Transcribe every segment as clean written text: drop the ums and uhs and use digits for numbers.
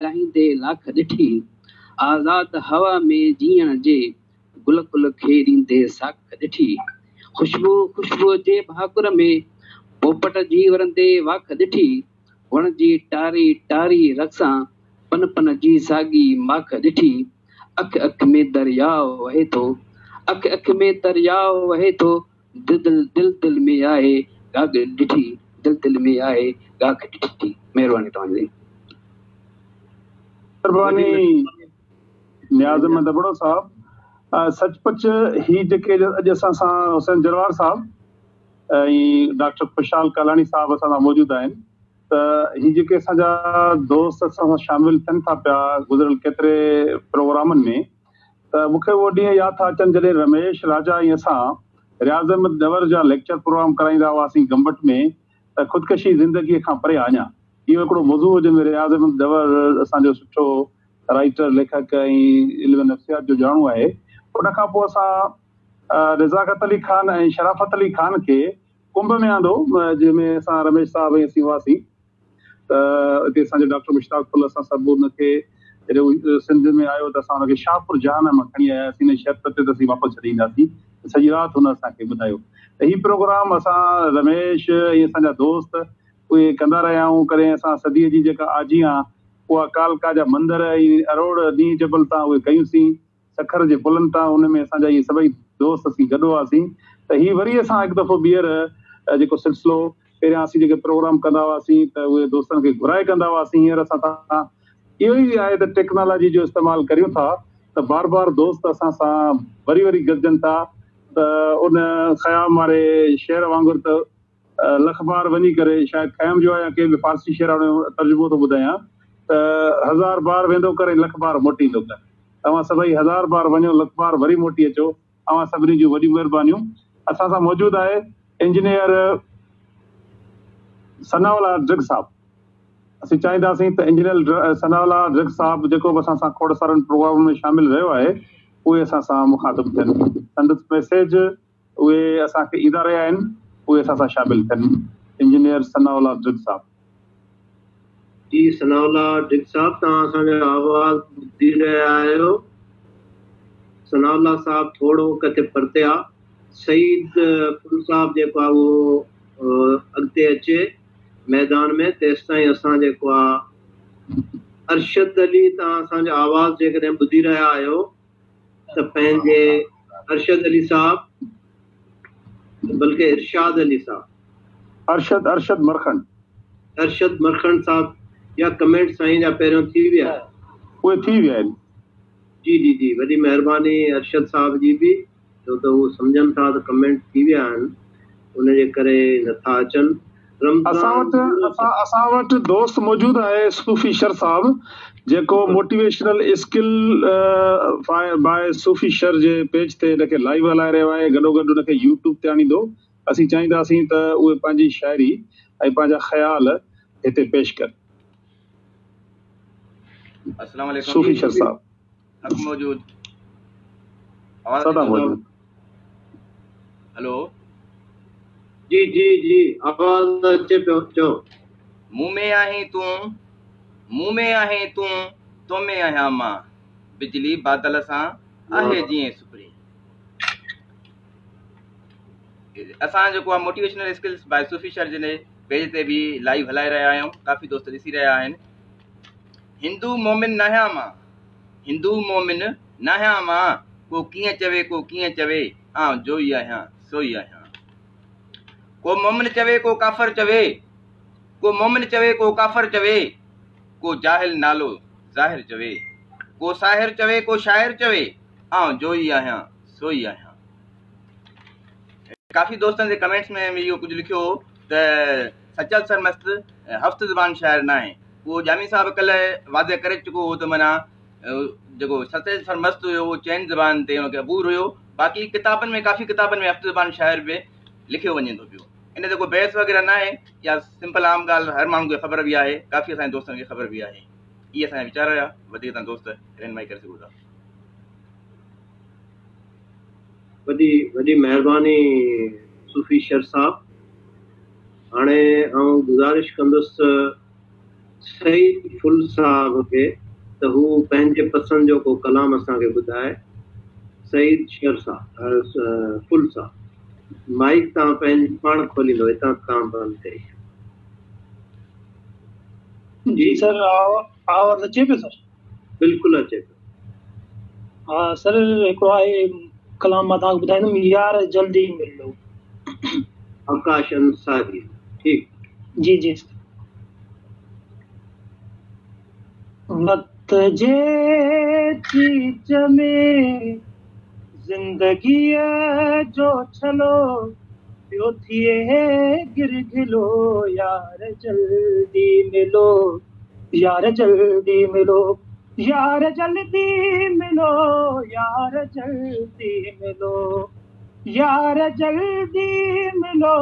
ڳالهائيندي لاک ڏٺي، آزاد هوا ۾ جيئڻ جي، گل گل کي ڏيندي ساک ڏٺي، خوشبو خوشبوء جي ڀاڪر ۾، پوپٽ جي ورندي واک ڏٺي، وڻ جي ٽاري ٽاري رقصان، پن پن جي ساڳي ماک ڏٺي، اک اک ۾ درياء وهي ٿو، اک اک ۾ درياء وهي ٿو، دل دل دل ۾ آهي ڳاڳ ڏٺي، دل دل ۾ آهي ڳاک ڏٺي. مهرباني توهان جي. مهرباني نياز احمد ابڙو صاحب سچ پچ هي جيڪي اڄ اسان سان حسين جروار صاحب ۽ ڊاڪٽر خوشحال ڪالاڻي صاحب اسان سان موجود آهن ته هي جيڪي اسان جا دوست اسان سان شامل ٿين ٿا پيا گذريل ڪيتري پروگرامن ۾ ته مون کي اهي ڏينهن ياد ٿا اچن جڏهن رميش راجا ۽ اسان رياض احمد ڏنور جا ليڪچر پروگرام ڪرائيندا هئاسين گمبٽ ۾ ته خودڪشي زندگيء کان پري آ اڃا اهو هڪڙو موضوع هو جنهن ۾ رياض احمد ڏنور اسان جو سٺو رائيٽر، ليکڪ ۽ علم نفسيات جو ڄاڻو آهي. ان کان پوء اسان نزاڪت علي خان ۽ شرافت علي خان کي ڪنب ۾ آندو جنهن ۾ اسان رميش صاحب ۽ اسين هئاسين ته اتي اسان جو ڊاڪٽر مشتاق ڦل اسان سڀ ان کي جڏهن هو سنڌ ۾ آيو ته اسان ان کي شاهپور جهان مان کڻي آياسين ان شرط تي ته اسين واپس ڇڏي اينداسين ته سڄي رات هن اسان کي ٻڌايو ته هي پروگرام اسان رميش ۽ اسان جا دوست اهي ڪندا رهيا آهيون ڪڏهن اسان صديء جي جيڪا آجيان اها ڪالڪا جا مندر ۽ اروڙ ڏينهن جبل تان اهي ڪيون سين سکر جي پلن تان ان ۾ اسان جا اهي سڀئي دوست اسين گڏ هئاسين ته هي وري اسان هڪ دفعو ٻيهر جيڪو سلسلو پهريان اسين جيڪي پروگرام ڪندا هئاسين ته اهي دوستن کي گهرائي ڪندا هئاسين هينئر اسان تان اهو ئي آهي ته ٽيڪنالاجي جو استعمال ڪريون ٿا ته بار بار دوست اسان سان وري وري گڏجن ٿا ته ان خيام واري شعر وانگر ته لک بار وڃي ڪري شايد خيام جو آهي يا ڪنهن به فارسي شعر ان جو ترجمو ٿو ٻڌايان ته هزار بار ويندو ڪر ۽ لک بار موٽي ايندو ڪر. توهان سڀئي هزار بار وڃو لک بار وري موٽي اچو. اوهان سڀني جون وڏيون مهربانيون. اسان سان موجود آهي انجنيئر ثناء الله ڊرگ صاحب. اسين چاهينداسين ته انجنيئر ثناء الله ڊرگ صاحب جيڪو به اسان سان کوڙ سارن پروگرامن ۾ شامل رهيو آهي اهي اسان سان مخاطب ٿين. سندس ميسيج اهي اسان کي ايندا رهيا آهن اهي اسان سان شامل ٿين انجنيئر ثناء الله ڊرگ صاحب. جي ثناء الله ڊرگ صاحب توهان اسان جو آواز ٻڌي رهيا آهيو ثناء الله صاحب ٿورو ڪٿي پرتي آ سعيد ڦل صاحب جيڪو آ اهو اڳتي اچي ميدان ۾ تيستائين اسان جيڪو آ ارشد علي توهان اسان جو آواز جيڪڏهن ٻڌي رهيا آهيو ته پنهنجي ارشد علي صاحب بلڪه ارشاد علي صاحب. ارشد ارشد مرکنڊ. ارشد مرکنڊ صاحب جا ڪمينٽ سائين جا پهريون ٿي ويا. اهي ٿي ويا آهن. جي جي جي وڏي مهرباني ارشد صاحب جي به ڇو ته هو سمجهن ٿا ته ڪمينٽ ٿي ويا آهن ان جي ڪري نٿا اچن. اسان رمضان وٽ ٻرڙو اسان اسان وٽ دوست موجود آهي صوفي شر صاحب جيڪو موٽيويشنل اسڪل باء صوفي شر جي پيج تي ان کي لائيو هلائي رهيو آهي گڏو گڏ ان کي يوٽيوب تي آڻيندو اسين چاهينداسين ته اهي پنهنجي شاعري ۽ پنهنجا خيال هتي پيش ڪن. السلام عليڪم صوفي جي شر جي صاحب. حق موجود آواز اچي سدا ٿو موجود. هلو جي جي جي آواز اچي پيو چئو. مون ۾ آهين تون مون ۾ آهين تون تو ۾ آهيان مان بجلي بادل سان آهي جيئن سپرين. اسان جيڪو آهي موٽيويشنل اسڪلز باء صوفي شر جي پيج تي به لائيو هلائي رهيا آهيون ڪافي دوست ڏسي رهيا آهن هندو مومن ناهيان مان هندو مومن ناهيان مان ڪو ڪيئن چوي ڪو ڪيئن چوي آئون جو ئي آهيان سو ئي آهيان ڪو مومن چوي ڪو ڪافر چوي ڪو مومن چوي ڪو ڪافر چوي ڪو جاهل نالو ظاهر چوي ڪو ساحر چوي ڪو شاعر چوي آئون جو ئي آهيان سو ئي آهيان ڪافي دوستن جي ڪمينٽس ۾ به اهو ڪجهه لکيو هو ته سچل سرمست هفت زبان شاعر ناهي اهو ڄامي صاحب ڪلهه واضح ڪري چڪو هو ته معنيٰ جيڪو سچل سرمست هيو اهو چئن زبان تي ان کي عبور هيو باقي ڪتابن ۾ ڪافي ڪتابن ۾ هفت زبان شاعر به لکيو وڃي ٿو پيو ان تي ڪو بحث وغيره ناهي يا سمپل عام ڳالهه هر ماڻهو کي خبر به آهي ڪافي اسان جي دوستن کي خبر به آهي اهي اسان جا ويچار هيا وڌيڪ تان دوست رهنمائي ڪري سگهو ٿا وڏي وڏي مهرباني صوفي شر صاحب. هاڻي آئون گذارش ڪندس सईद फुल साहब खे त हू पंहिंजे पसंदि जो को कलाम असांखे ॿुधाए। सईद शर साहब, फुल साहब, माइक तव्हां पंहिंजो पाण खोलींदो, हितां तव्हां बंदि कई। जी सर, आवाज़ अचे पियो सर? बिल्कुलु अचे पियो। हा सर, हिकिड़ो आहे कलाम मां तव्हांखे ॿुधाईंदुमि, यार जल्दी मिलो। आकाश अंसारी, ठीकु। जी जी। वक़्त जे चीच में ज़िंदगीअ जो छलो पियो थिए गिरगिलो, यार जल्दी मिलो, यार जल्दी मिलो, यार जल्दी मिलो, यार जल्दी मिलो, यार जल्दी मिलो,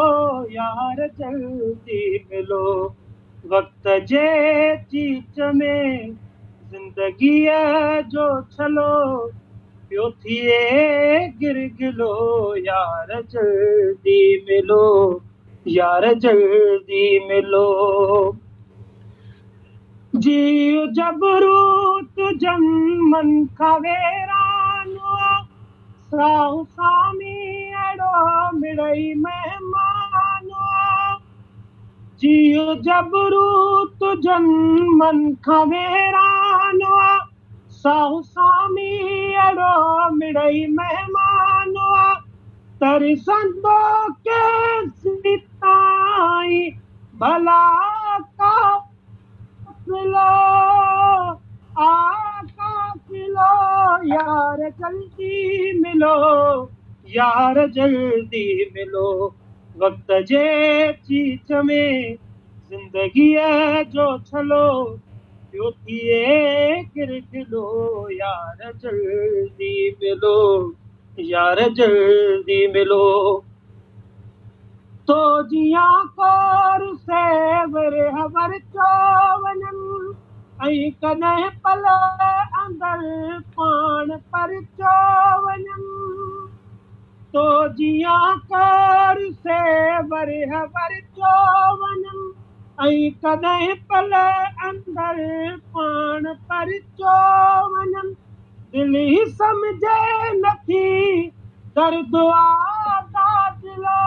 यार जल्दी मिलो। वक़्त जे चीच में ज़िंदगीअ जो छलो पियो थिए गिरगिलो, यार जल्दी मिलो, यार जल्दी मिलो। जीउ जबरूत जन्मन खां वेरानो, साहू सामी अहिड़ो मिड़ई महिमानो। जीउ जबरूत जन्मन खां वेरानो, साहू सामी अहिड़ो मिड़ई महिमानो। तरसंदो केसि ताईं भला काफ़िलो, आ काफ़िलो, यार जल्दी मिलो, यार जल्दी मिलो। वक़्त जे चीच में ज़िंदगीअ जो छलो पियो थिए गिरगिलो, यार जल्दी मिलो, यार जल्दी मिलो। तो जियां कोर से वर चो वञनि, ऐं कॾहिं पल अंदरि पाण परचो वञनि। तो जियां कोर से वर चो वञनि, ऐं कॾहिं पल अंदरि पाण परचो वञनि। दिलि ई सम्झे नथी दर्द आदादिलो,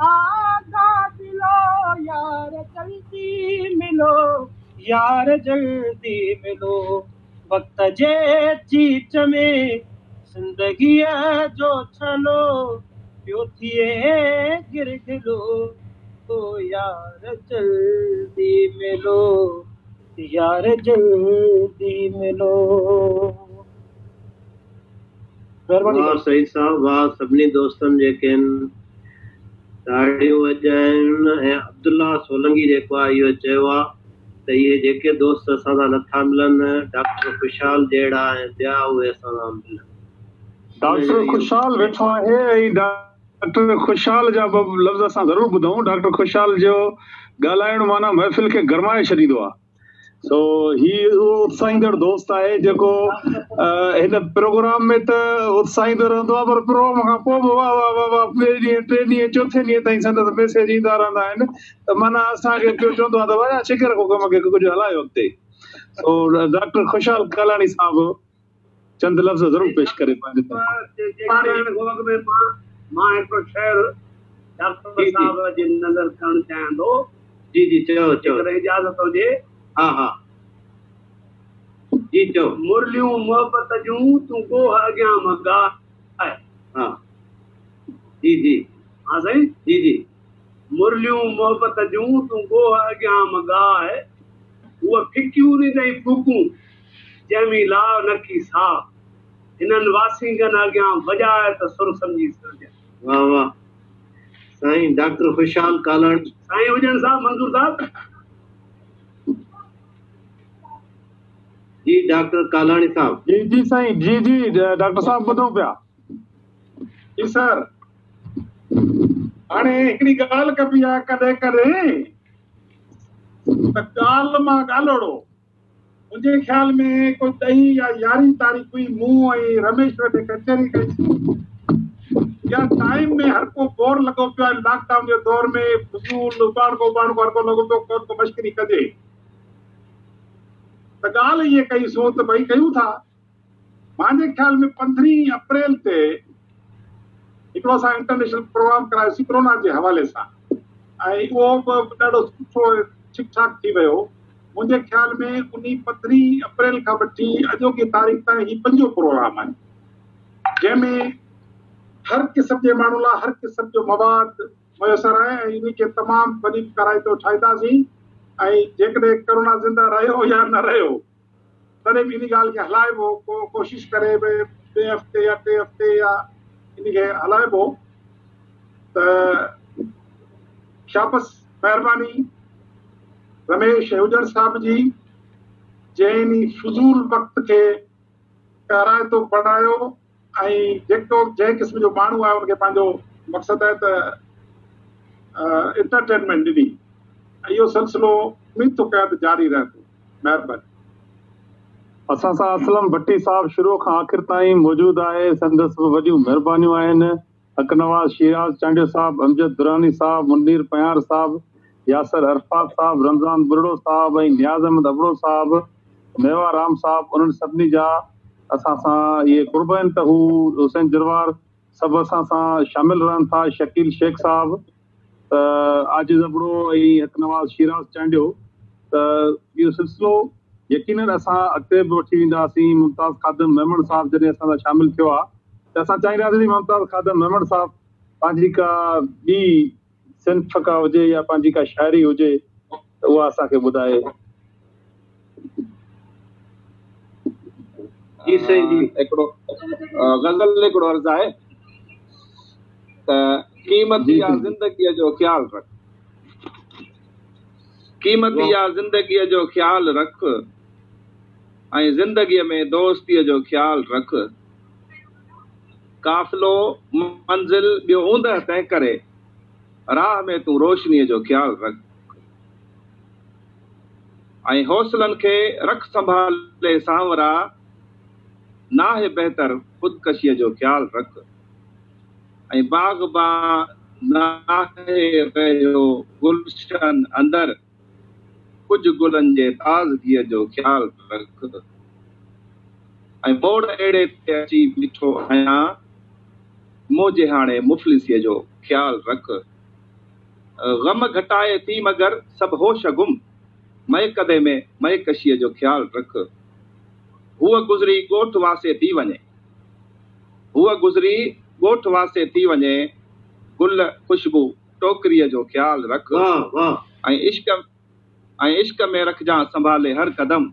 आदादिलो, यार जल्दी मिलो, यार जल्दी मिलो। वक़्त जे चीच में ज़िंदगीअ जो छलो पियो थिए गिरगिलो, यार जल्दी मिलो, यार जल्दी मिलो। महिरबानी। वाह सईद साहब, वाह। सभिनी दोस्तनि जेके आहिनि ताड़ियूं वॼाइनि। ऐं अब्दुल्ला सोलंगी जेको आहे इहो चयो आहे त इहे जेके दोस्त असां सां नथा मिलनि, डॉक्टर ख़ुशहाल जहिड़ा ऐं ॿिया उहे असां सां मिलनि। डॉक्टर ख़ुशहाल वेठो आहे ऐं डॉक्टर ख़ुशहाल जा ॿ लफ़्ज़ असां ज़रूरु ॿुधूं। डॉक्टर ख़ुशहाल जो ॻाल्हाइणु माना महफ़िल खे गरमाए छॾींदो आहे। सो ही उहो उत्साहींदड़ दोस्त आहे जेको हिन प्रोग्राम में त उत्साहींदो रहंदो आहे, पर प्रोग्राम खां पोइ बि वाह वाह वाह वाह ॿिए ॾींहुं, टे ॾींहं, चोथे ॾींहं ताईं संदसि मैसेज ईंदा रहंदा आहिनि। त माना असांखे पियो चवंदो आहे त वञा छिके रखो कम खे, कुझु हलायो अॻिते। सो डॉक्टर ख़ुशहाल कालाणी साहब चंद लफ़्ज़ ज़रूरु पेश करे पंहिंजे तरफ़ां। मां हिकिड़ो शेर डॉक्टर साहब जे नज़र करणु चाहियां थो। जी जी, चओ चओ, इजाज़त हुजे। हा हा जी, चओ। मुरलियूं मोहबत जूं तूं ॻोह अॻियां म ॻाए। हा जी जी। हा साईं। जी जी। मुरलियूं मोहबत जूं तूं ॻोह अॻियां म ॻाए, उहा फिकियूं ॾींदई फूकूं जंहिं में लाव न की साह, हिननि वासिंगनि अॻियां वॼाए त सुर सम्झी सघिजे। वाह वाह साईं डॉक्टर ख़ुशहाल कालाणी। साईं हुजण साहब, मंज़ूर साहब। जी डॉक्टर कालाणी साहब। जी जी साईं, जी जी डॉक्टर साहब ॿुधूं पिया। जी सर, हाणे हिकिड़ी ॻाल्हि कबी आहे कॾहिं कॾहिं त ॻाल्हि मां ॻाल्होड़ो। मुंहिंजे ख़्याल में कोई 10 या 11 तारीख़ हुई, मूं ऐं रमेश वेठे कचहरी कईसीं। या टाइम में हर को बोर लॻो पियो आहे, लॉकडाउन जे दौर में फज़ूल उबाड़को उबाड़को हर को लॻो पियो, को मश्करी कजे। त ॻाल्हि इहा कईसूं त भई कयूं था। मुंहिंजे ख़्याल में 15 अप्रैल ते हिकिड़ो असां इंटरनेशनल प्रोग्राम करायोसीं कोरोना जे हवाले सां ऐं उहो बि ॾाढो सुठो ठीकु ठाक थी वियो। मुंहिंजे ख़्याल में उन 15 अप्रैल खां वठी अॼोकी तारीख़ ताईं हीउ पंजों प्रोग्राम आहे जंहिंमें हर क़िस्म जे माण्हू लाइ हर क़िस्म जो मवाद मुयसर आहे ऐं इन खे तमामु वधीक काराइतो ठाहींदासीं ऐं जेकॾहिं कोरोना ज़िंदा रहियो या न रहियो तॾहिं बि इन ॻाल्हि खे हलाइबो, को कोशिशि करे ॿिए हफ़्ते या टे हफ़्ते या इन खे हलाइबो। त शाबस, महिरबानी रमेश हुजण साहिब जी जंहिं इन फुज़ूल वक़्त खे काराइतो बणायो ऐं जेको जंहिं क़िस्म जो माण्हू आहे उनखे पंहिंजो मक़सदु आहे त एंटरटेनमेंट ॾिनी ऐं इहो सिलसिलो उमेद थो कयां त जारी रहंदो। महिरबानी। असां सां असलम भट्टी साहिब शुरू खां आख़िर ताईं मौजूदु आहे, संदसि बि वॾियूं महिरबानियूं आहिनि। हक नवाज़ शिराज़ चांडियो साहिब, अमजद दुरानी साहिब, मुनीर पयार साहिब, यासर अरफात साहिब, रमज़ान बुरड़ो साहिब ऐं नियाज़ अहमद अबड़ो साहिब, मेवा राम साहिब, उन्हनि सभिनी जा असां सां इहे क़ुर्ब आहिनि त हू हुसैन जरवार सभु असां सां शामिल रहनि था। शकील शेख साहिब, त आजिज़ अबड़ो ऐं हक नवाज़ शिराज़ चांडियो, त इहो सिलसिलो यकीनन असां अॻिते बि वठी वेंदासीं। मुमताज़ ख़ादिम मेमण साहिब जॾहिं असां सां शामिल थियो आहे त असां चाहींदासीं मुमताज़ ख़ादिम मेमण साहिब पंहिंजी का ॿी सिन्फ का हुजे या पंहिंजी का शाइरी हुजे त उहा असांखे ॿुधाए। जी साईं जी, हिकिड़ो ग़ज़ल हिकिड़ो अर्ज़ु आहे त क़ीमती आहे ज़िंदगीअ जो ख़्यालु रख, क़ीमती आहे ज़िंदगीअ जो ख़्यालु रख ऐं ज़िंदगीअ में दोस्तीअ जो ख़्यालु रख। काफ़िलो मंज़िल ॿियो ऊंदह तंहिं करे राह में तूं रोशनीअ जो ख़्यालु रख ऐं हौसलनि खे रख संभाले सांवरा, नाहे बहितर ख़ुदकशीअ जो ख़्यालु रख। ऐं बाग़बान नाहे रहियो गुलशन अंदरि, कुझु गुलनि जे ताज़गीअ जो ख़्यालु रख। ऐं मोड़ अहिड़े ते अची बीठो आहियाँ, मुंहिंजे हाणे मुफ़लिसीअ जो ख़्यालु रख। ग़म घटाए थी मगर सभु होश गुम, मयकदे में मयकशीअ जो ख़्यालु रख। हूअ गुज़री ॻोठ वासे थी वञे, हूअ गुज़री ॻोठ वासे थी वञे, गुल ख़ुशबू टोकरीअ जो ख़्यालु रख। ऐं इश्क में रखजां संभाले हर कदम,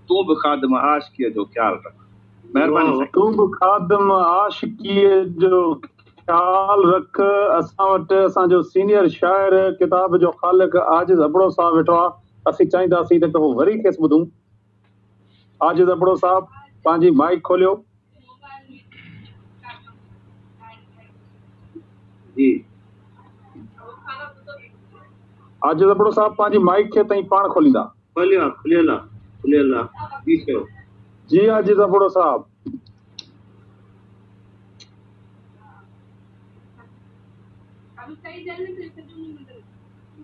तूं बि ख़ादिम आशिकीअ जो ख़्यालु रख। महिरबानी। तूं बि ख़ादिम आशिकीअ जो ख़्यालु रख। असां वटि असांजो सीनियर शाइर, किताब जो ख़ालिक आजिज़ अबड़ो साहिब वेठो आहे। असीं चाहींदासीं त दफ़ो वरी खेसि ॿुधूं। आजिज़ अबड़ो साहिब पंहिंजी माइक खोलियो। जी आजिज़ अबड़ो साहिब पंहिंजी माइक खे ताईं पाण खोलींदा। खोलियो, खुलियल आहे, खुलियल आहे। जी चओ। जी आजिज़ अबड़ो साहिब।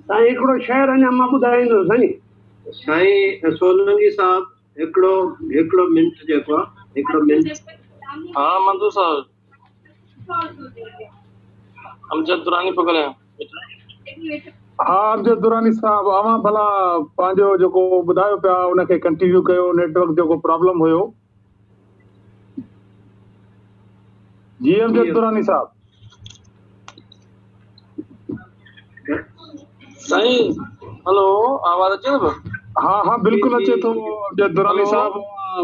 साईं हिकिड़ो शेर अञा मां ॿुधाईंदुसि साईं। साईं सोलंगी साहिब हिकिड़ो हिकिड़ो मिंट जेको आहे, हिकिड़ो मिंट। हा मंजूर साहिब, अमजद दुरानी पियो ॻाल्हायां। हा अमजद दुरानी साहिब, अवां भला पंहिंजो जेको ॿुधायो पिया उनखे कंटिन्यू कयो, नेटवर्क जेको प्रॉब्लम हुयो। जी अमजद दुरानी साहिब। साईं हेलो, आवाज़ अचे थो? हा हा बिल्कुलु अचे थो अमजद दुरानी साहिब,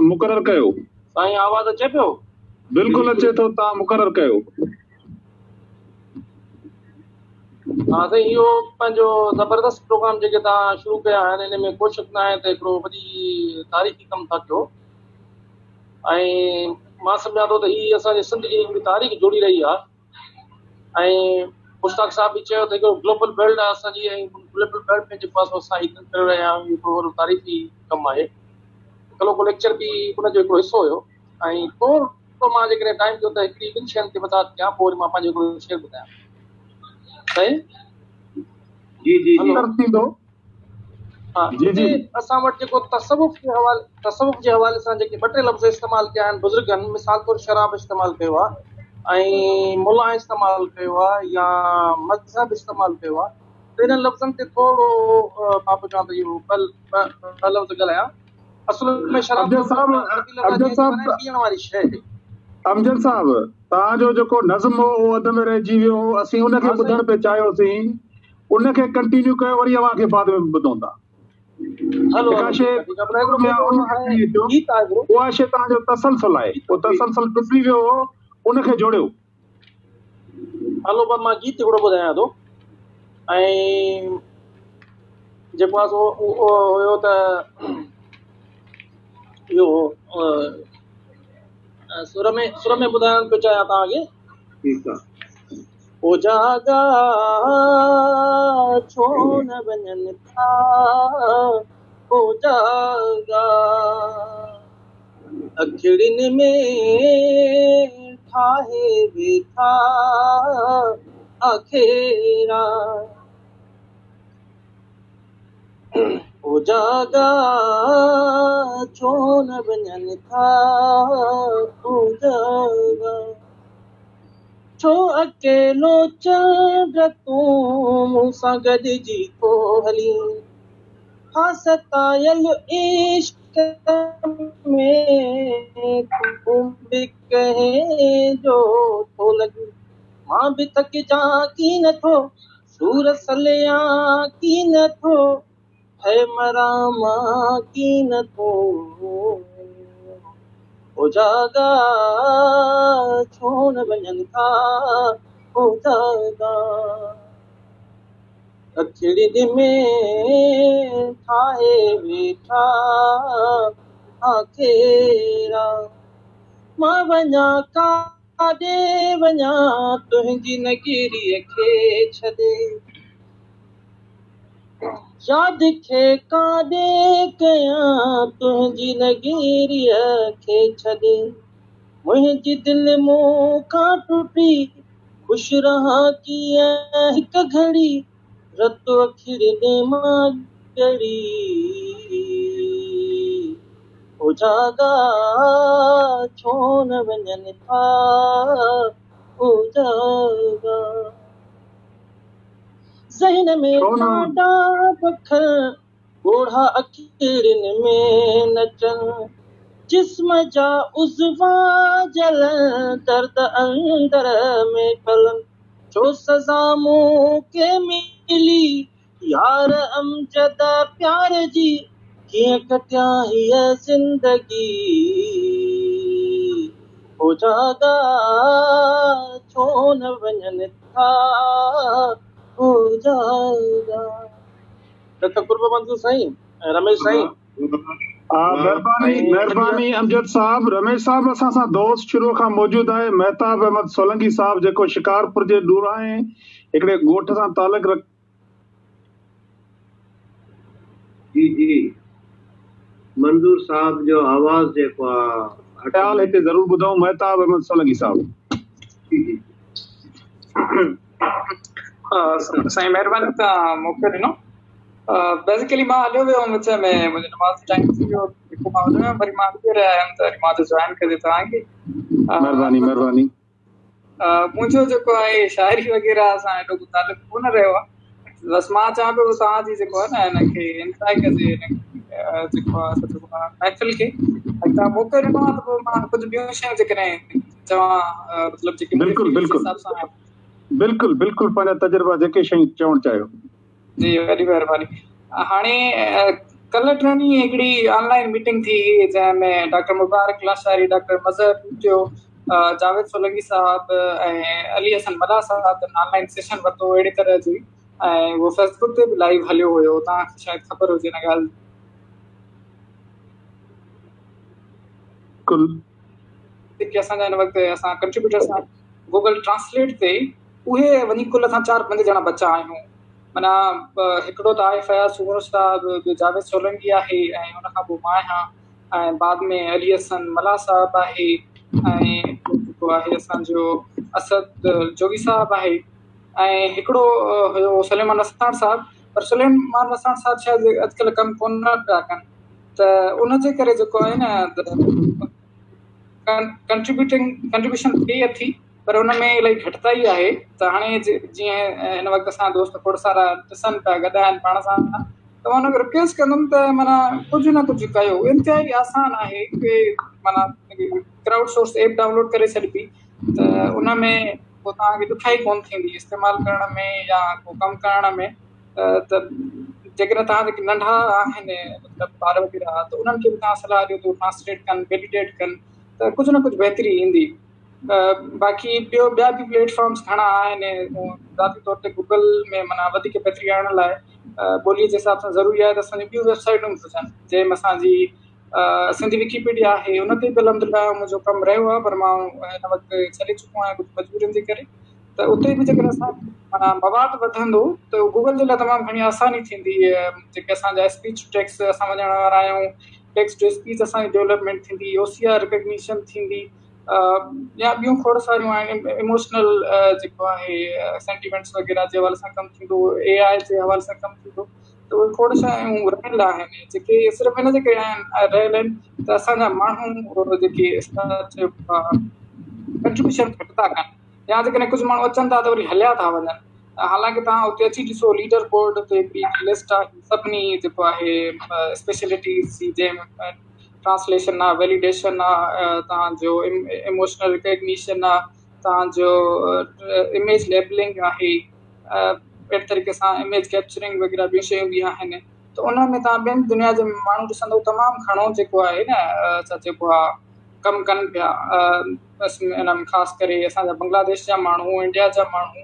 मुक़ररु कयो। साईं आवाज़ अचे पियो? बिल्कुलु अचे थो, तव्हां मुक़ररु कयो। हा साईं, इहो पंहिंजो ज़बरदस्त प्रोग्राम जेके तव्हां शुरू कया आहिनि, इन में को शक न आहे त हिकिड़ो वॾी तारीख़ी कमु था कयो ऐं मां सम्झां थो त हीअ असांजे सिंध जी हिकिड़ी तारीख़ जुड़ी रही आहे। ऐं मुश्ताक साहिब बि चयो त हिकिड़ो ग्लोबल बेल्ट आहे असांजी ऐं ग्लोबल बेल्ट में जेको आहे असां हीअ करे रहिया आहियूं, हिकिड़ो वॾो तारीख़ी कमु आहे। कल्होको लेक्चर बि उनजो हिकिड़ो हिसो हुयो। ऐं थोरो मां जेकॾहिं टाइम ॾियो त हिकिड़ी ॿिनि शयुनि ते वज़ाहत कयां, पोइ वरी मां पंहिंजो हिकिड़ो शेर ॿुधायां। साईं जी जी जी थींदो। हा जी हिते जी। असां वटि जेको तसवुफ़ जे हवाले तसवुफ़ जे हवाले सां जेके ॿ टे लफ़्ज़ इस्तेमालु कया आहिनि बुज़ुर्गनि, मिसाल तौरु शराब इस्तेमालु कयो आहे ऐं मुला इस्तेमालु कयो आहे या मज़हब इस्तेमालु कयो आहे, त इन्हनि लफ़्ज़नि ते थोरो माँ पियो चवां त इहो ॿ लफ़्ज़ ॻाल्हायां। असुल में शराब अमजद साहब, अरबी लफ़्ज़ अमजद साहब, माना पीअण वारी शइ। अमजद साहब, तव्हांजो जेको नज़म हो उहो अध में रहिजी वियो हो, असीं उनखे हा ॿुधण साईं। पिए चाहियोसीं, उनखे कंटिन्यू कयो, वरी अव्हां खे बाद में ॿुधूं था। हलो जेका हलो, शइ ठीकु आहे ठीकु आहे, पर हिकिड़ो में आहे मुंहिंजो उनखे हाणे खणी अचो, गीत आहे हिकिड़ो। उहा शइ तव्हांजो तसलसल आहे, उहो तसलसल टुटी वियो हो, उनखे जोड़ियो। हलो, पर मां गीत हिकिड़ो ॿुधायां थो ऐं जेको आहे सो उहो हुयो त इहो सुर में ॿुधाइण पियो चाहियां तव्हांखे। ठीकु आहे। उजागा छो न वञनि था उजागा, अखिड़ियुनि में ठाहे वेठा आखेरा। उजागा छो न वञनि था उजागा, छो अकेलो चंड तूं मूंसां गॾिजी को हली, हा सतायल इश्क में तूं बि कंहिंजो थो लॻी, मां बि थकिजां की नथो, सूर सलियां की नथो, है मरा मां की नथो। उजागा छो न वञनि था उजागा, अखिड़ियुनि में ठाहे वेठा आखेरा। मां वञा काॾे वञा तुंहिंजी नगिरीअ खे छॾे, याद खे काॾे कयां तुंहिंजी नगिरीअ खे छॾे। मुंहिंजी दिलि मूंखां टुटी, ख़ुशि रहां कीअं हिकु घड़ी, रत अखिड़ियुनि मां ॻड़ी। उजागा छो न वञनि था उजागा, ज़हन में छो न ॾाढा पखर, ॻोढ़ा अखिड़ियुनि में नचनि, जिस्म जा उज़वा जलन, दर्द अंदर में फलन, छो सज़ा मूंखे मिली यार अमजद प्यार जी, कीअं कटिया हीअ ज़िंदगी। उजागा छो न वञनि था उजागा। लख क़ुर्ब मंज़ूर साईं ऐं रमेश साईं। हा, महिरबानी ऐं महिरबानी अमजद साहब। रमेश साहब असां सां दोस्त शुरू खां मौजूदु आहे, मेहताब अहमद सोलंकी साहब, जेको शिकारपुर जे ॾूराए हिकिड़े ॻोठ सां तालुक रख। जी जी, मंज़ूर साहब जो आवाज़ जेको आहे ख़्याल हिते ज़रूरु ॿुधूं, मेहताब अहमद सोलंकी साहब। जी जी। साईं महिरबानी तव्हां मौक़ो ॾिनो। बेसिकली मां हलियो वियो हुउमि विच में, मुंहिंजो नमाज़ जो टाइम थी वियो, हिकु मां हलियो वियुमि, वरी मां अॻिते रहिया आयुमि त वरी मां चयो जॉइन कजे तव्हांखे। महिरबानी महिरबानी। मुंहिंजो जेको आहे शाइरी वग़ैरह सां एॾो को तालुक कोन रहियो आहे, बसि मां चवां पियो तव्हांजी जेको आहे न हिनखे इंतज़ार कजे हिन जेको आहे सॼो महफ़िल खे तव्हां मौक़ो ॾिनो आहे त पोइ मां कुझु ॿियूं शयूं जेकॾहिं चवां, मतिलबु जेके मुंहिंजे बिल्कुलु फील्ड जे बिल्कुलु हिसाब सां आहिनि। बिल्कुलु बिल्कुलु, पंहिंजा तजुर्बा जेके शयूं चवणु चाहियो। जी वॾी महिरबानी। हाणे कल्ह टियों ॾींहुं हिकिड़ी ऑनलाइन मीटिंग थी जंहिंमें डॉक्टर मुबारक लाशारी, डॉक्टर मज़हर जो, जावेद सोलंकी साहब ऐं अली हसन मल्लाह साहब ऑनलाइन सेशन वरितो अहिड़ी तरह जी, ऐं उहो फेसबुक ते बि लाइव हलियो हुयो, तव्हांखे शायदि ख़बर हुजे हिन ॻाल्हि। बिल्कुलु। जेके असांजा हिन वक़्तु असां कंट्रीब्यूटर्स आहियूं गूगल ट्रांसलेट ते, उहे वञी कुल असां 4-5 ॼणा बचा आहियूं। माना हिकिड़ो त आहे फयाज़ सुमरो साहब, ॿियो जावेद सोलंकी आहे ऐं हुनखां पोइ मां आहियां, ऐं बाद में अली हसन मल्लाह साहब आहे, ऐं जेको आहे असांजो असद जोगी साहब आहे, ऐं हिकिड़ो हुयो सलेमान अस्तार साहब। پر سليمان وساڻ صاحب شايد اڄڪلهه ڪم ڪونه پيا ڪن ته ان جي ڪري جيڪو آهي نه ڪنٽريبيوٽنگ ڪنٽريبيوشن ٿئي اٿي پر ان ۾ الاهي گهٽتائي آهي ته هاڻي جيئن هن وقت اسان دوست کوڙ سارا ڏسن پيا گڏ آهن پاڻ سان ته مان ان کي رڪويسٽ ڪندم ته معنيٰ ڪجهه نه ڪجهه ڪيو انتهائي آسان آهي ڪي معنيٰ ڪرائوڊ سورس ايپ ڊائونلوڊ ڪري ڇڏبي ته ان ۾ پوء توهان کي ڏکيائي ڪونه ٿيندي استعمال ڪرڻ ۾ يا ڪو ڪم ڪرڻ ۾ ته جيڪڏهن توهان جيڪي ننڍا آهن مطلب ٻار وغيره ته انهن کي به توهان صلاح ڏيو ته ٽرانسليٽ ڪن ويليڊيٽ ڪن ته ڪجهه نه ڪجهه بهتري ايندي باقي ٻيو ٻيا به پليٽ فارمس گهڻا آهن ذاتي طور تي گوگل ۾ معنيٰ وڌيڪ بهتري آڻڻ لاء ٻوليء جي حساب سان ضروري آهي ته اسان جون ٻيون ويب سائيٽون به هجن جنهن ۾ اسان جي سنڌي وڪيپيڊيا آهي ان تي به الحمد لله منهنجو ڪم رهيو آهي پر مان هن وقت ڇڏي چڪو آهيان ڪجهه مجبورين جي ڪري ته اتي به جيڪڏهن اسان معنيٰ مواد وڌندو ته گوگل جي لاء تمام گهڻي آساني ٿيندي جيڪي اسان جا اسپيچ ٽو ٽيڪسٽ اسان وڃڻ وارا آهيون ٽيڪسٽ ٽو اسپيچ اسان جي ڊولپمينٽ ٿيندي او سي آر ريڪگنيشن ٿيندي يا ٻيون کوڙ ساريون آهن ايموشنل جيڪو آهي سينٽيمينٽس وغيره جي حوالي سان ڪم ٿيندو اي آء جي حوالي سان ڪم ٿيندو ته اهي کوڙ شيون رهيل آهن جيڪي صرف ان جي ڪري آهن رهيل آهن ته اسان جا ماڻهو جيڪي ڪنٽريبيوشن گهٽ ٿا ڪن يا جيڪڏهن ڪجهه ماڻهو اچن ٿا ته وري هليا ٿا وڃن حالانڪه توهان اتي اچي ڏسو ليڊر بورڊ تي هڪڙي لسٽ آهي سڀني جيڪو آهي اسپيشلٽيز جي جنهن ۾ ٽرانسليشن آهي ويليڊيشن آهي توهان جو ايموشنل ريڪگنيشن آهي توهان جو اميج ليبلنگ آهي اهڙي طريقي سان اميج ڪيپچرنگ وغيره ٻيون شيون به آهن ته ان ۾ توهان ٻين دنيا جي ماڻهو ڏسندو تمام گهڻو جيڪو آهي نه ڇا چئبو آهي ڪم ڪن پيا ان ۾ خاص ڪري اسان جا بنگلاديش جا ماڻهو انڊيا جا ماڻهو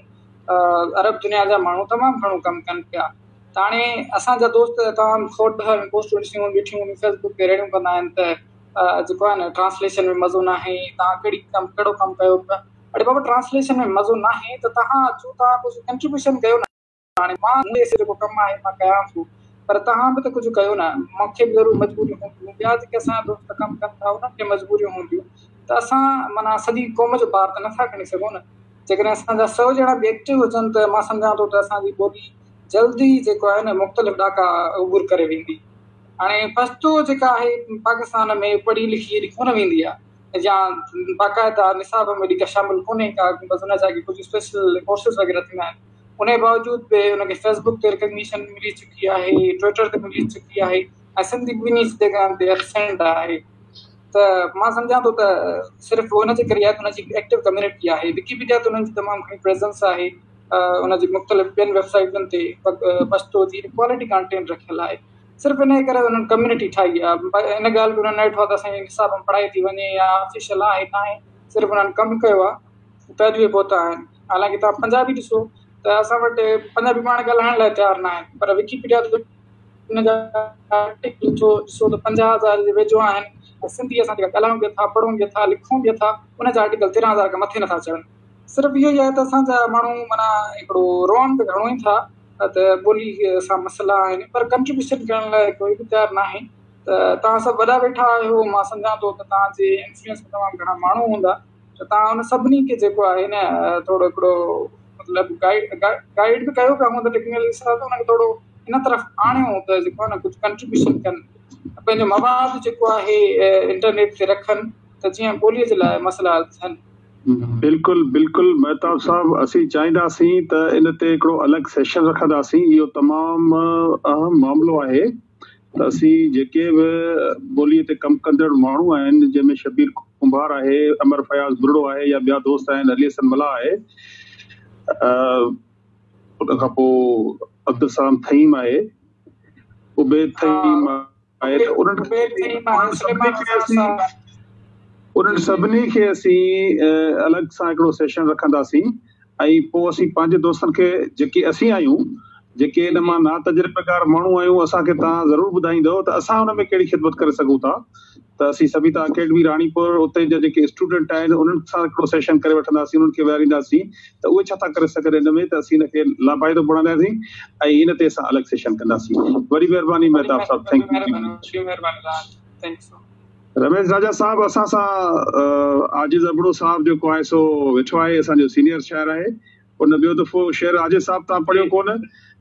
عرب دنيا جا ماڻهو تمام گهڻو ڪم ڪن پيا ته هاڻي اسان جا دوست تمام کوڙ پوسٽون ڏسيون ويٺيون هونديون فيسبڪ تي رڙيون ڪندا آهن ته جيڪو آهي نه ٽرانسليشن ۾ مزو ناهي توهان ڪهڙي ڪم ڪهڙو ڪم ڪيو پيا اڙي بابا ٽرانسليشن ۾ مزو ناهي ته توهان اچو توهان ڪجهه ڪنٽريبيوشن ڪيو نه هاڻي مان منهنجي جيڪو ڪم آهي مان ڪيان ٿو پر توهان به ته ڪجهه ڪيو نه مون کي به ضرور مجبوريون هونديون ٻيا جيڪي اسان جا دوست ڪم ڪن ٿا انهن کي مجبوريون هونديون ته اسان معنيٰ سڄي قوم جو بار ته نٿا کڻي سگهون نه جيڪڏهن اسان جا 100 ڄڻا به ايڪٽو هجن ته مان سمجهان ٿو ته اسان جي ٻولي جلدي جيڪو آهي نه مختلف ڏاڪا عبور ڪري ويندي هاڻي پشتو جيڪا آهي پاڪستان ۾ پڙهي لکي ايڏي ڪونه ويندي آهي يا باقاعده نصاب ۾ ايڏي ڪا شامل ڪونهي ڪا بس ان جا ڪجهه اسپيشل ڪورسز وغيره ٿيندا آهن ان جي باوجود به ان کي فيسبڪ تي ريڪگنيشن ملي چڪي آهي ٽوئٽر تي ملي چڪي آهي ۽ سنڌي ٻنهي جڳهن تي ايبسينٽ آهي ته مان سمجهان ٿو ته صرف ان جي ڪري آهي ته ان جي ايڪٽو ڪميونٽي آهي وڪيپيڊيا تي انهن جي تمام گهڻي پريزنس آهي ان جي مختلف ٻين ويب سائيٽن تي پشتو جي ڪوالٽي ڪانٽينٽ رکيل آهي صرف انهيء ڪري انهن ڪميونٽي ٺاهي آهي. ان ڳالهه کي انهن نه ڏٺو آهي ته اسان جي نصاب ۾ پڙهائي ٿي وڃي يا آفيشل آهي ناهي صرف انهن ڪم ڪيو آهي ته اڄ اهي پهتا آهن. حالانڪه توهان پنجابي ڏسو ته اسان وٽ پنجابي پاڻ ڳالهائڻ لاء تيار نه آهن پر وڪيپيڊيا تي ان جا آرٽيڪل ڏسو ڏسو ته 50,000 جي ويجهو آهن ۽ سنڌي اسان جيڪا ڳالهايون به ٿا پڙهون به ٿا لکون به ٿا ان جا آرٽيڪل 13,000 کان مٿي نٿا چڙهن. صرف اهو ئي آهي ته اسان جا ماڻهو معنيٰ هڪڙو روئن ته گهڻو ئي ٿا ته ٻولي سان مسئلا آهن پر ڪنٽريبيوشن ڪرڻ لاء ڪوئي به تيار ناهي ته توهان سڀ وڏا ويٺا آهيو مان سمجهان ٿو ته توهان جي انفلوئنس ۾ تمام گهڻا ماڻهو هوندا ته توهان ان سڀني کي جيڪو آهي نه ٿورو هڪڙو مطلب گائيڊ گائيڊ به ڪيو پيا هوندا ٽيڪنيڪل حساب سان ان کي ٿورو ان طرف آڻيو ته جيڪو آهي نه ڪجهه ڪنٽريبيوشن ڪن پنهنجو مواد جيڪو آهي انٽرنيٽ تي رکن ته جيئن ٻوليء جي لاء مسئلا حل ٿين. بلڪل بلڪل مهتاب صاحب اسين چاهينداسين ته ان تي هڪڙو الڳ سيشن رکنداسين اهو تمام اهم معاملو آهي ته اسين جيڪي به ٻولي تي ڪم ڪندڙ ماڻهو آهن جنهن ۾ شبير ڪنڀار آهي امر فياض ٻرڙو آهي يا ٻيا دوست آهن علي حسن ملاح آهي ان کان پوء عبدالسلام ٿهيم آهي عبيد ٿهيم آهي ته انهن سڀني کي اسين انهن سڀني کي اسين الڳ سان هڪڙو سيشن رکنداسين ۽ پوء اسين پنهنجي دوستن کي جيڪي اسين آهيون جيڪي ان مان ناتجربيڪار ماڻهو آهيون اسان کي توهان ضرور ٻڌائيندؤ ته اسان ان ۾ ڪهڙي خدمت ڪري سگهون ٿا ته اسين سڀيتا اڪيڊمي راڻيپور اتي جا جيڪي اسٽوڊنٽ آهن انهن سان هڪڙو سيشن ڪري وٺنداسين انهن کي ويهارينداسين ته اهي ڇا ٿا ڪري سگهن ان ۾ ته اسين ان کي لاڀائتو بڻائينداسين ۽ ان تي اسان الڳ سيشن ڪنداسين. وڏي مهرباني مهتاب صاحب thank you. Ramesh راجا صاحب اسان سان عاجز ابڙو صاحب جيڪو آهي سو ويٺو آهي اسان جو سينيئر شاعر آهي ان ٻيو دفعو شعر عاجز صاحب تان پڙهيو ڪونه.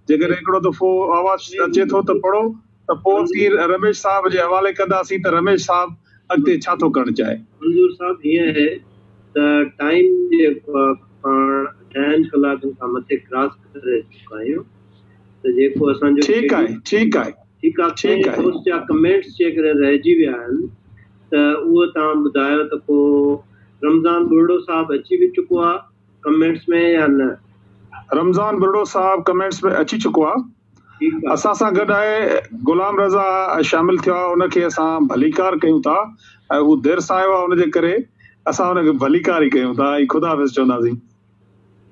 جيڪڏهن هڪڙو دفعو آواز اچي ٿو ته پڙهو ته پوء اسين رميش صاحب جي حوالي ڪنداسين ته رميش صاحب اڳتي ڇا ٿو ڪرڻ چاهي. منظور صاحب هيئن آهي ته ٽائيم جيڪو آهي پاڻ اڍائن ڪلاڪن کان مٿي ڪراس ڪري چڪا آهيون ته جيڪو اسان جو ٺيڪ آهي ٺيڪ آهي ٺيڪ آهي ٺيڪ آهي. دوست جا ڪمينٽس جيڪڏهن رهجي ويا آهن ته اهو توهان ٻڌايو ته پوء رمضان ٻرڙو صاحب اچي به چڪو آهي ڪمينٽس ۾ يا نه؟ رمضان ٻرڙو صاحب ڪمينٽس ۾ اچي چڪو آهي. اسان سان گڏ آهي غلام رضا شامل ٿيو آهي ان کي اسان ڀليڪار ڪيون ٿا ۽ هو دير سان آيو آهي ان جي ڪري اسان ان کي ڀليڪار ئي ڪيون ٿا ۽ خدا حافظ چونداسين.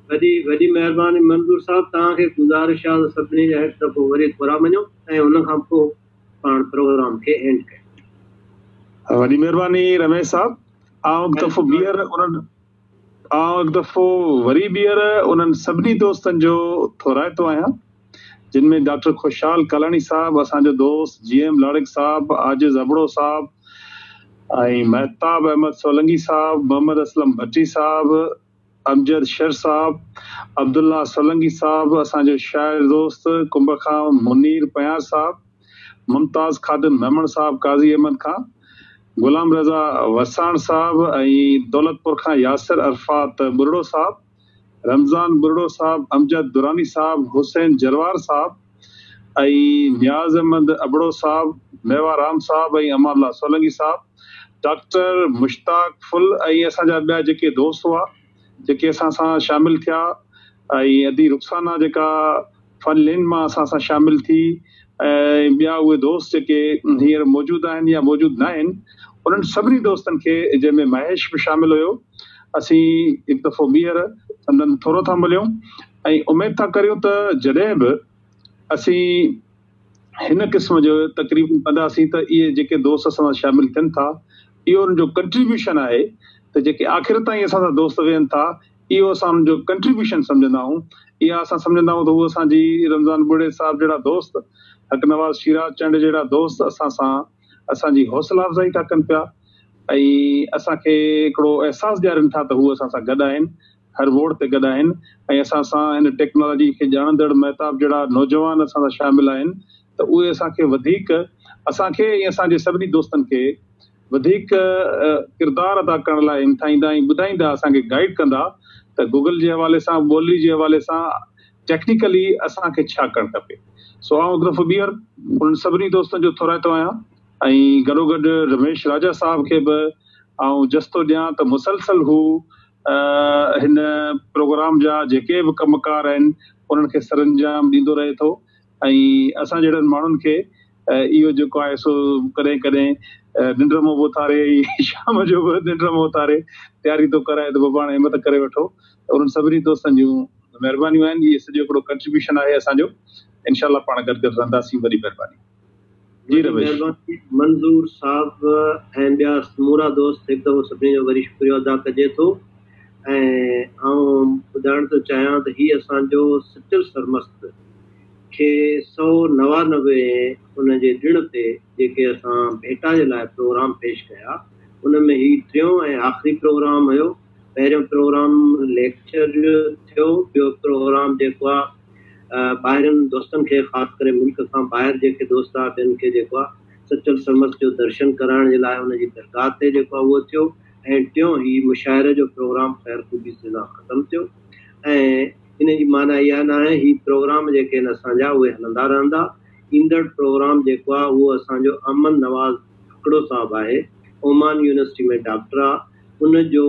وڏي وڏي مهرباني منظور صاحب توهان کي گذارش آهي ته سڀني جا هڪ دفعو وري ٿورا مڃو ۽ ان کان پوء پاڻ پروگرام کي اينڊ ڪيون. وڏي مهرباني رميش صاحب آئون هڪ دفعو ٻيهر انهن آئون هڪ دفعو وري ٻيهر انهن سڀني دوستن جو ٿورائتو آهيان، جن ۾ ڊاڪٽر خوشحال ڪالاڻي صاحب، اسان جو دوست جي ايم لاڙڪ صاحب، عاجز ابڙو صاحب ۽ مهتاب احمد سولنگي صاحب، محمد اسلم ڀٽي صاحب، امجد شر صاحب، عبدالله سولنگي صاحب، اسان جو شاعر دوست ڪنب کان منير پنهيار صاحب، ممتاز خادم ميمڻ صاحب قاضي احمد کان، غلام رضا وساڻ صاحب ۽ دولتپور کان ياسر عرفات ٻرڙو صاحب، رمضان ٻرڙو صاحب، امجد دراني صاحب، حسين جروار صاحب ۽ نياز احمد ابڙو صاحب، ميوا رام صاحب ۽ امان الله سولنگي صاحب، ڊاڪٽر مشتاق ڦل ۽ اسان جا ٻيا جيڪي دوست هئا جيڪي اسان سان شامل ٿيا ۽ ادي رخسانه جيڪا فن لين مان اسان سان شامل ٿي ۽ ٻيا اهي دوست جيڪي هينئر موجود آهن يا موجود ناهن انهن سڀني دوستن کي جنهن ۾ مهيش به شامل هيو اسين هڪ دفعو ٻيهر سندن ٿورو ٿا مليون ۽ اميد ٿا ڪريون ته جڏهن به اسين هن قسم جو تقريبون ڪنداسين ته اهي جيڪي دوست اسان سان شامل ٿين ٿا اهو انهن جو ڪنٽريبيوشن آهي ته جيڪي آخر تائين اسان سان دوست ويهن ٿا اهو اسان انهن جو ڪنٽريبيوشن سمجهندا آهيون، اها اسان سمجهندا آهيون ته هو اسان جي رمضان ٻرڙي صاحب جهڙا دوست، حق نواز شيراز چنڊ جهڙا دوست اسان سان اسان جي حوصلا افزائي ٿا ڪن پيا ۽ اسان کي هڪڙو احساس ڏيارين ٿا ته هو اسان سان گڏ آهن، هر موڙ تي گڏ آهن ۽ اسان سان هن ٽيڪنالاجي کي ڄاڻندڙ مهتاب جهڙا نوجوان اسان سان شامل آهن ته اهي اسان کي وڌيڪ اسان کي ۽ اسان جي سڀني دوستن کي وڌيڪ ڪردار ادا ڪرڻ لاء همٿائيندا ۽ ٻڌائيندا اسان کي گائيڊ ڪندا ته گوگل جي حوالي سان ٻولي جي حوالي سان ٽيڪنيڪلي اسان کي ڇا ڪرڻ کپي سو آئون هڪ دفعو ٻيهر انهن سڀني دوستن جو ٿورائتو آهيان ۽ گڏوگڏ رميش راجا صاحب کي به آئون جس ٿو ڏيان ته مسلسل هو هن پروگرام جا جيڪي به ڪم ڪار آهن انهن کي سرانجام ڏيندو رهي ٿو ۽ اسان جهڙن ماڻهن کي اهو جيڪو آهي سو ڪڏهن ڪڏهن ننڊ مان به اٿاري ۽ شام جو به ننڊ مان اٿاري تياري ٿو ڪرائي ته بابا هاڻي همت ڪري وٺو ته انهن سڀني دوستن جون مهربانيون آهن اهي سڄو هڪڙو ڪنٽريبيوشن آهي اسان جو انشاء الله پاڻ گڏ گڏ رهنداسين وڏي مهرباني جي وڏي رميش. مهرباني منظور صاحب ۽ ٻيا سمورا دوست هڪ دفعو سڀني جو وري شڪريو ادا ڪجي ٿو ۽ آئون ٻڌائڻ ٿو چاهيان ته هي اسان جو سچل سرمست کي 199 ان جي ڏڻ تي جيڪي اسان ڀيٽا جي لاء پروگرام پيش ڪيا ان ۾ هي ٽيون ۽ آخري پروگرام هيو. پهريون پروگرام ليڪچر جو ٿيو، ٻيو پروگرام جيڪو آ ٻاهرين دوستن کي خاص ڪري ملڪ کان ٻاهر جيڪي دوست آ تن کي جيڪو آ سچل سرمست جو درشن ڪرائڻ جي لاء ان جي درگاهه تي جيڪو آ اهو ٿيو ۽ ٽيون هي مشاعري جو پروگرام خير خوبي سان ختم ٿيو ۽ ان جي معنيٰ اها ناهي هي پروگرام جيڪي آهن اسان جا اهي هلندا رهندا. ايندڙ پروگرام جيڪو آهي اهو اسان جو احمد نواز هڪڙو صاحب آهي اومان يونيورسٽي ۾ ڊاڪٽر آ ان جو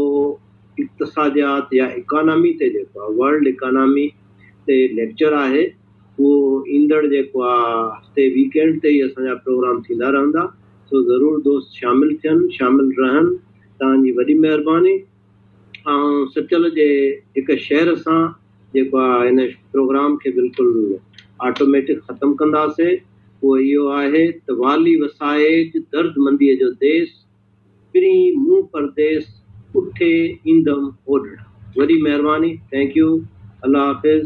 اقتصاديات يا اڪانامي تي جيڪو آ ورلڊ اڪانامي تي ليڪچر آهي اهو ايندڙ جيڪو آ هفتي ويڪ اينڊ تي ئي اسان جا پروگرام ٿيندا رهندا سو ضرور دوست شامل ٿين شامل رهن توهان جي وڏي مهرباني. آئون سچل جي هڪ شعر سان جيڪو آ هن پروگرام کي بلڪل آٽوميٽڪ ختم ڪنداسي اهو اهو آهي ته والي وسائيج درد منديء جو ديس پرين مون پرديس اٺي ايندم اوڏڙا وڏي مهرباني thank you الله حافظ.